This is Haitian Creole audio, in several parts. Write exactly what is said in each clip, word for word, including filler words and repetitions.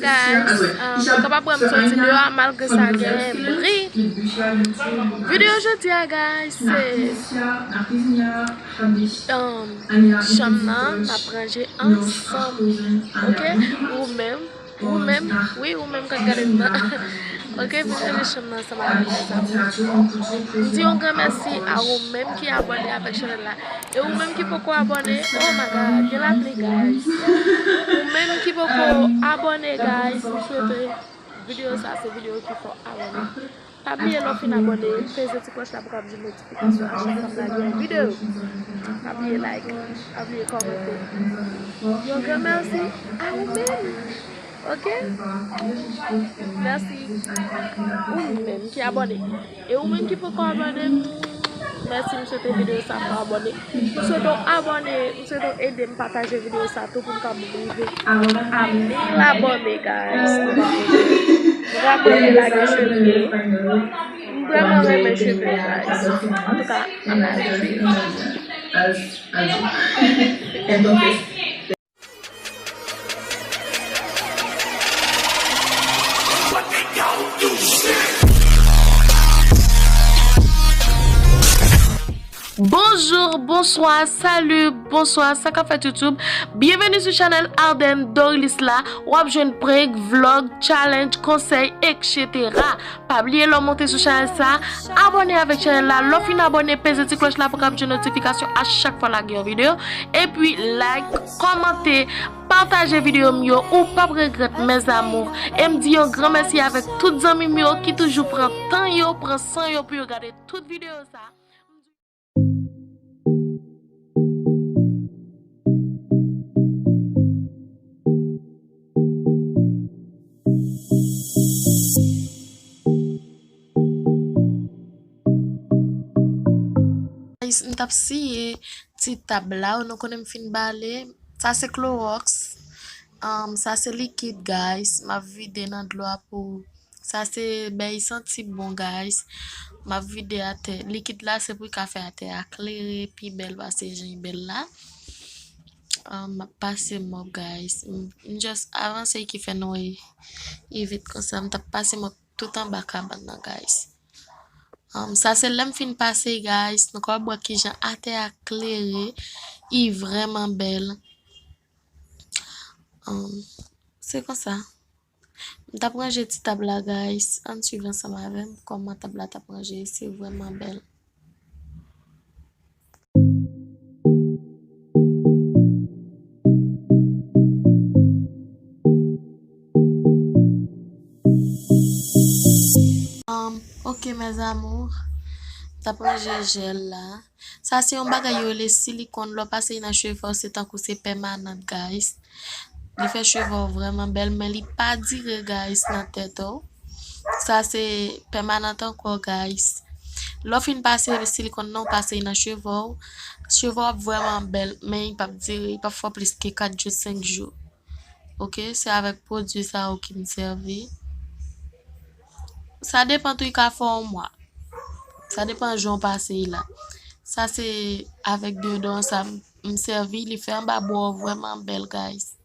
Guys, um, nou kapab wè m soti deyò a, malgre sa gen bri. Videyo jodi a, guys, se, um, chanm nan n ap ranje ansanm. Ok? Ou menm, ou menm, wi, ou menm k ap gade m nan. Ok, vin ranje chanm nan ansanm avèk mezanmi. M di yon gran mèsi a ou menm ki abòne avèk chanèl la. E ou menm ki poko abòne, oh my God, gen lapli, guys. Ou menm ki poko abòne, guys, m swete videyo sa se videyo ki fè w abòne. Pa bliye lè w fin abòne, peze ti klòch la pou w ka jwenn notifikasyon a chak fwa m lage yon videyo. Pa bliye like, pa bliye kòmante. Yon gran mèsi a ou menm. Ok? Mèsi. Ou menm ki abòne. E ou menm ki poko abòne, mèsi, m swete videyo sa fè w abòne. M swete w abòne, m swete w ede m pataje videyo sa tou pou m kab rive a mil abòne, guys. M vrèman renmen lage cheve. M vrèman renmen cheve, guys. Antouka, ann ale. Bonjou, bonswa, sali, bonswa, sa k ap fèt YouTube? Byenveni sou chanèl Arden Dorilis la. W ap jwenn prank, vlog, challenge, konsèy, etsetera. Pa bliye lè w monte sou chanèl sa, abòne avèk chanèl la. Lè w fin abòne, peze ti klòch la pou w ka jwenn notifikasyon a chak fwa lage yon videyo. Epi like, kòmante, pataje videyo m yo, ou p ap regrèt, mes amours. E m di yon gran mèsi avèk tout zanmi m yo ki toujou pran tan yo, pran san yo pou yo gade tout videyo sa. Guys, m t ap siye ti tab la, nou konnen m fin bale. Sa se klowòks. Um, sa se likid, guys. M ap vide nan dlo a pou Sa se bèy santi bon, guys. M ap vide atè. Likid la, se pou l ka fè atè a klere, pi bèl pase jan l bèl la. Ah, m ap pase mòp, guys. M, m just avanse ki fè nou wè li vit konsa. M t ap pase mòp tout anba kabann nan, guys. Um, sa se lè m fin pase, guys. Nou ka wè kijan atè a klere. Li vrèman bèl. Um, se konsa. M t ap ranje ti tab la, guys. Ann swiv ansanm avè m kòman tab la t ap ranje. Se vrèman bèl. Um, ok, mes amours. M t ap ranje jèl la. Sa se yon bagay yo rele silikòn. Lè w pase li nan cheve w, se tankou se pèmanant, guys. Li fè cheve w vrèman bèl, men li pa dire, guys, nan tèt ou. Sa se pèmanant ankò, guys. Lè w fin pase silikòn nan, w pase li nan cheve w. Cheve w ap vrèman bèl, men li p ap dire, li p ap fè w plis ke kat jou, senk jou. Ok, se avèk pwodui sa yo ki m sèvi. Sa depann tou, li ka fè yon mwa. Sa depann jan w pase l la. Sa se avèk deyodoran sa m, m sèvi, li fè anba bra w vrèman bèl, guys.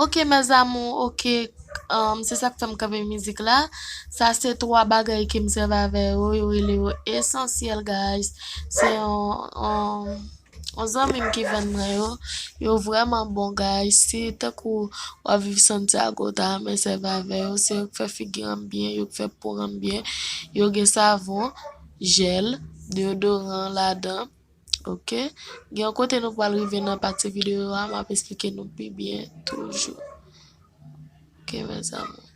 Ok, mes amours, ok. Um, se sa k fè m kanpe mizik la. Sa se twa bagay ke m sèvi avè yo. Yo rele yo esansyèl, guys. Se yon, yon, yon zanmi m ki vann mwen yo. Yo vrèman bon, guys. Si tankou w ap viv Santiago, w ta renmen sèvi avè yo. Se yo k fè figi an byen, yo k fè po an byen. Yo gen savon, jèl, deyodoran ladan. Ok. Gen yon kote nou pral rive nan pati videyo a, m ap esplike nou pi byen toujou. Ok, mes amours.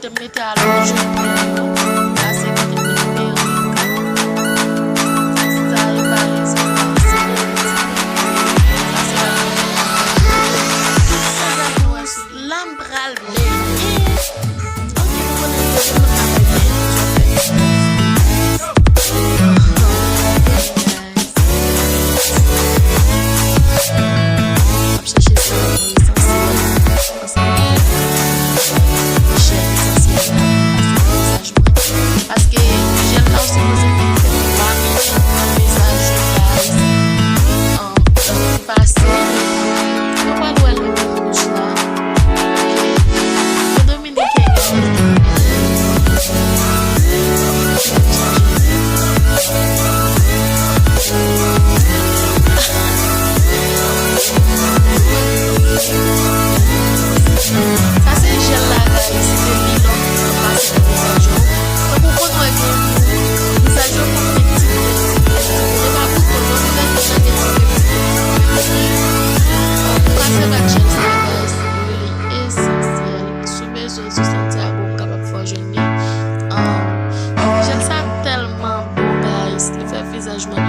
Te mete a lòt jou pou yo pase kote m mete perèk. Sa e pa rezon, sa se la m pral benyen. Ok, nou konnen nou konnen travay byen. M ap chèche sa. Paske jèl la ou sipoze fè twa minit nan vizaj ou, guys. An, an pase. Ou pa dwe leve wouj la. Pou Dominiken, guys. Sa se jèl la, guys, se li lòt pase nan vizaj ou. Tankou w konn wè gen moun, vizaj yo konn gen ti pil, ti pil, ti pil. E pa bouton, non, nou wè vizaj gen ti pil, ti pil. Ou ka sèvi ak jèl sa, guys, li rele Essentiel. Si w bezwen sou Santiago, m kapab fè w jwenn li. Um, jèl sa tèlman bon, guys. Li fè vizaj mwen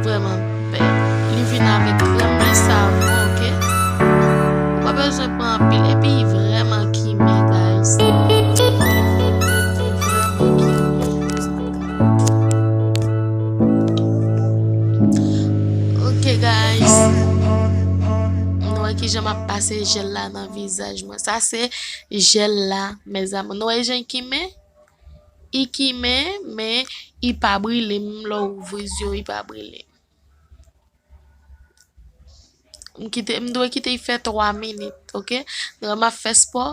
vrèman bèl. Li vin avèk krèm e savon, ok? Ou pa bezwen pran anpil. Epi li vrèman kimen, guys. Li vrèman kimen. Ok, guys. Nou wè kijan m ap pase jèl la nan vizaj mwen. Sa se jèl la, mes amours. Nou wè jan l kimen? Li kimen, men li pa brile. Menm lè w ouvri zye w, li pa brile. M kite, m dwe kite l fè twa minit, ok? Lè m ap fè spò.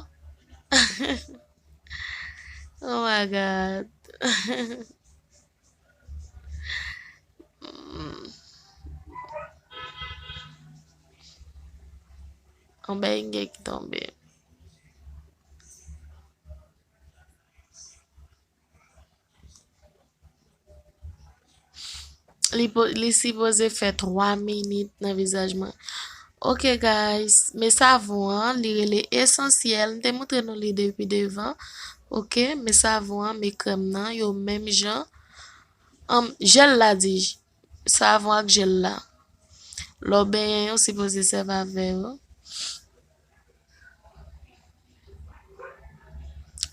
Oh my God. Yon bèy gen ki tonbe. Li po-, li sipoze fè twa minit nan vizaj mwen. Ok, guys, men savon an, li rele Essentiel. M te montre nou li depi devan. Ok, men savon an, men krèm nan, yo menm jan. Anm, jèl la, di, savon ak jèl la. Lè w benyen, ou sipoze sèvi avè yo.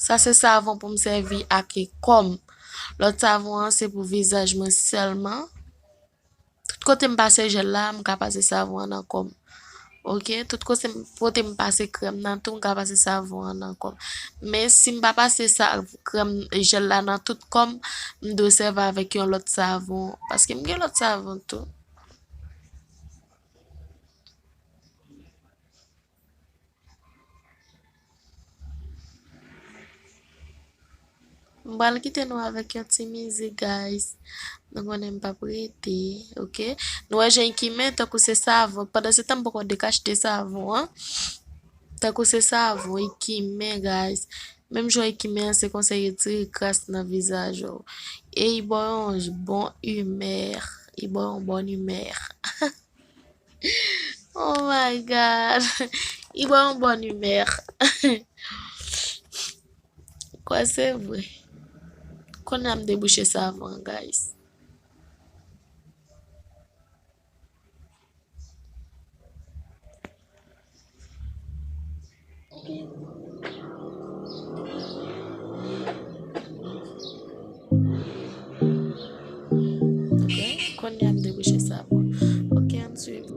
Sa se savon pou m sèvi ak kò m. Lòt savon an se pou vizaj mwen sèlman. Tout kote m pase jèl la, m ka pase savon an nan kò m. Ok, tout kote m, kote m pase krèm nan tou, m ka pase savon an nan kò m. Men si m pa pase sa, krèm, jèl la nan tout kò m, m dwe sèvi avèk yon lòt savon. Paske m gen lòt savon tou. M pral kite nou avèk yon ti mizik, guys. Nou konnen m p ap rete, ok? Nou wè jan l kimen, tankou se savon. Pandan se tan, m poko dekachte savon an. Tankou se savon, li kimen, guys. Menm jan li kimen an, se konsa l retire kras nan vizaj ou. E li ba w yon bon imè. Li ba w yon bòn imè. Oh my God. Li ba w yon bòn imè. Kwè se vre. Kounye a m debouche savon an, guys. Ok, kounye a m debouche savon. Ok, ann swiv.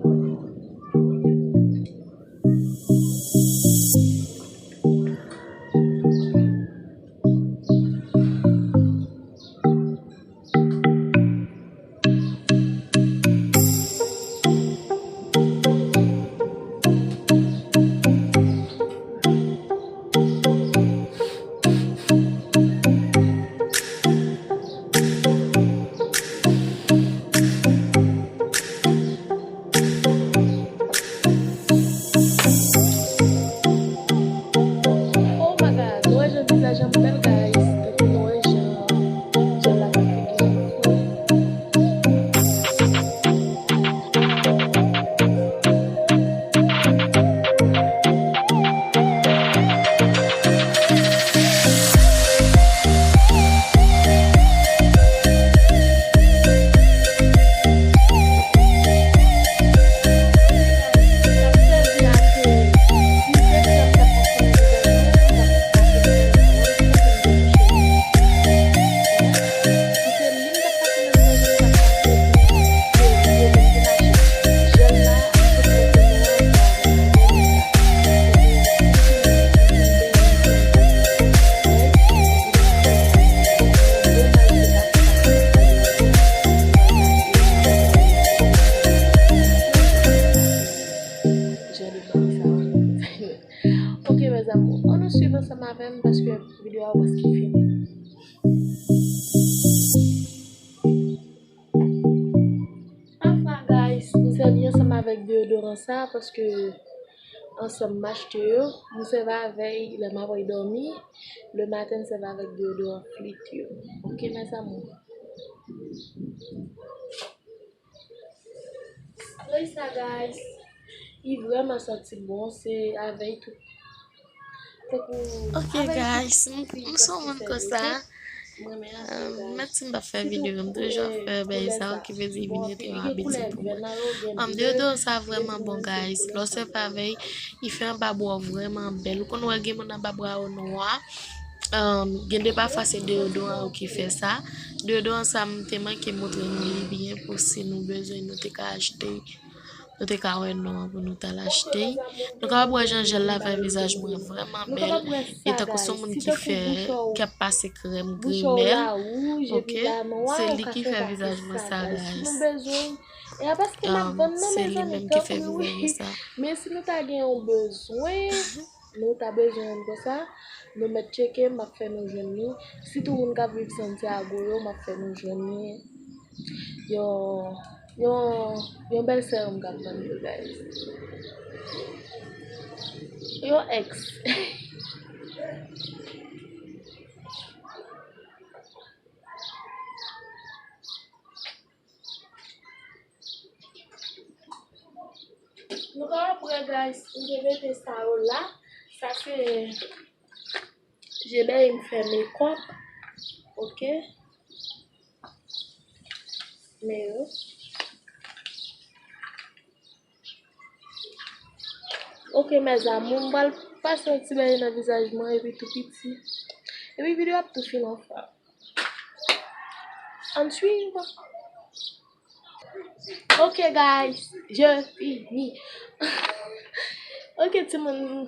deyodoran sa paske ansanm m achte yo, m sèvi avè l lè m ap al dòmi, le maten m sèvi avèk deyodoran Fleet yo. Ok, mes amours. Spray sa, guys. Li vrèman santi bon, se avè l tou. Ok, guys, m, m sou moun konsa. M mèt si m pa fè videyo, m toujou ap fè bagay sa yo, ki vle di vin rete yon abitid pou mwen. An, deyodoran sa vrèman bon, guys. Lè w sèvi avè l, li fè anba bra w vrèman bèl. Ou konn wè gen moun anba bra yo nwa. Gen de pafwa se deyodoran yo ki fè sa. Deyodoran sa m te manke montre nou li byen pou si nou bezwen nou te ka achte. Nou te ka wè non an pou nou t al achte. Nou kapab wè jan jèl la fè vizaj mwen vrèman bèl. E tankou se yon moun ki fè, ki ap pase krèm Rimmel. Ok, se li ki fè vizaj mwen sa, guys. Se li menm ki fè vizaj mwen sa. Men si nou ta gen yon bezwen, nou ta bezwen youn konsa, nou mèt tcheke, m ap fè nou jwenn li. Sitou moun k ap viv Santiago yo, m ap fè nou jwenn li. Yon, yon, yon bèl serum k ap vann yo, guys. Yon ex. Nou kapab wè, guys, m te mete sa yo la. Sa se je bèy m fè makeup. Ok. Men yo. Ok, mes amours, m pral pase yon ti bèy nan vizaj mwen epi tou piti. Epi videyo ap tou fin anfòm. Ann swiv. Ok, guys, je fini. Ok, timoun,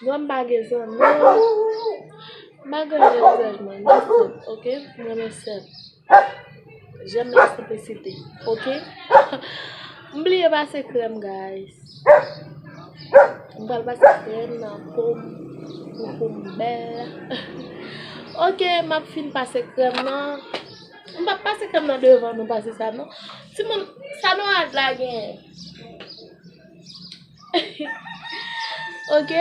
mwen m pa gen zanmi. M pa gen zanmi, men sèm, ok? Mwen men sèm. J'aime la simplicité, ok? M bliye pase krèm, guys. M pral pase krèm nan po m pou, pou m bèl. Ok, m ap fin pase krèm nan. M p ap pase krèm nan devan nou pase sa non. Timoun, sa nou al la gen. Ok,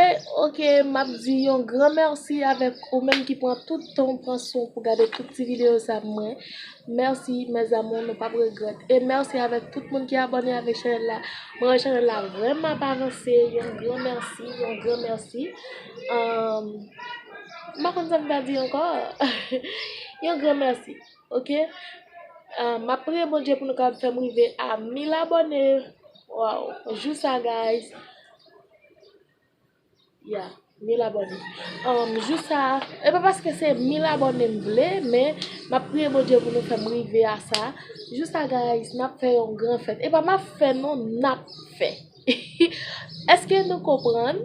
ok, m ap di yon gran mèsi avèk ou menm ki pran tout tan w pran swen w pou gade tout ti videyo sa mwen. Mèsi, mes amours, nou p ap regrèt. E mèsi avèk tout moun ki abòne avèk chanèl la. Mwen wè chanèl la vrèman ap avanse. Yon gran mèsi, yon gran mèsi. Ahn, m pa konn sa m ta di ankò. Yon gran mèsi, ok? Ahn, m ap priye Bondye pou nou kapab fè m rive a mil abòne. Waw, jou sa, guys. Ya, mil abòne. Ahn, jou sa, e pa paske se mil abòne m vle, men m ap priye Bondye pou nou fè m rive a sa. Jou sa, guys, n ap fè yon gran fèt. E pa m ap fè non, n ap fè. Èske nou konprann?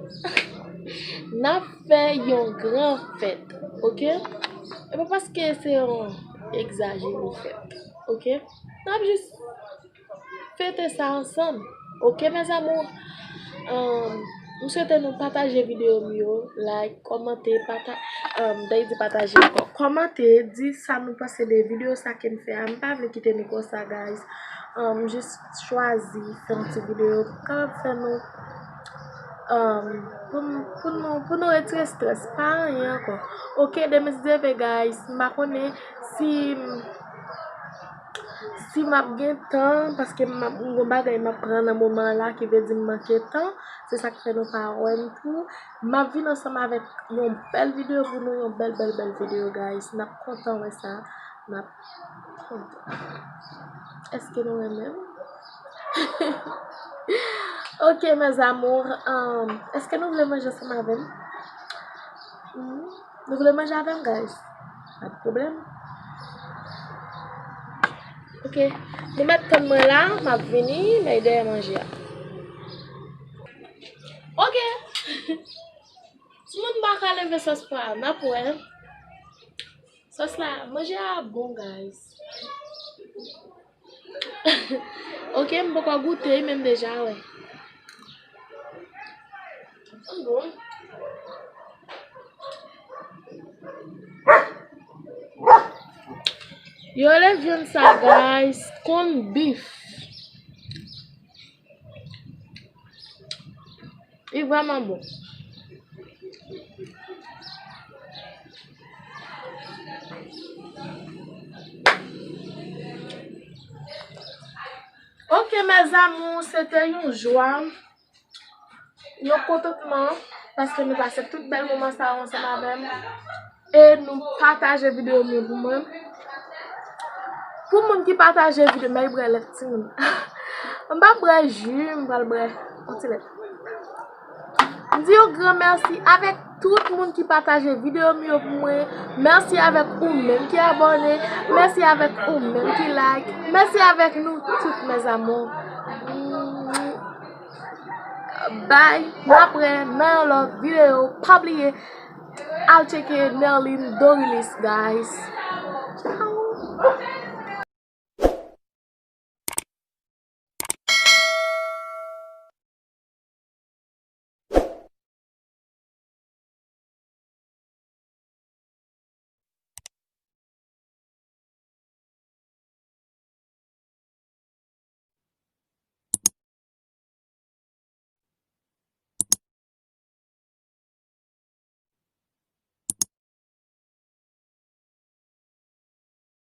N ap fè yon gran fèt, ok? E pa paske se yon egzajere fèt, ok? N ap jis fete sa ansanm. Ok, mes amours? Ahn, m swete nou pataje videyo m yo, like, kòmante, pata-, ahn, m ta di pataje ankò. Kòmante, di sa nou panse de videyo sa ke m fè a. M pa vle kite nou konsa, guys. Ahn, m jis chwazi fè yon ti videyo pou kapab fè nou, ahn, pou n, pou nou, pou nou retire strès. Pa anyen ankò. Ok, demen si Dye vle, guys. M pa konnen si m Si m ap gen tan, paske m ap, m gon bagay m ap pran nan moman an la, ki vle di m manke tan, se sa k fè nou pa wè m tou. M ap vin ansanm avèk yon bèl videyo pou nou, yon bèl, bèl, bèl videyo, guys. N ap kontan wè sa. N ap kontan. Èske nou renmen m? Ok, mes amours, um, èske nou vle manje ansanm avè m? Hmm? Nou vle manje avè m, guys? Pa de pwoblèm. Ok. Nou mèt tann mwen la, m ap vini, men dèyè manje a. Ok. Timoun pa ka leve sòs pa, n ap wè. Sòs la, manje a bon, guys. Ok, m poko goute, men m deja wè. Bon. Yo rele vyann sa, guys, corned beef. Li vrèman bon. Ok, mes amours, se te yon jwa, yon kontantman, paske nou pase tout bèl moman sa yo ansanm avè m, e nou pataje videyo m yo pou mwen. Pou moun ki pataje videyo, m bay brè lèt timoun. M pa brè ji, m pral brè yon ti lèt. M di yon gran mèsi avèk tout moun ki pataje videyo m yo pou mwen. Mèsi avèk ou menm ki abòne. Mèsi avèk ou menm ki like. Mèsi avèk nou tout, mes amours. Bye. N ap wè nan yon lòt videyo. Pa bliye al tcheke Nerline Dorilis, guys.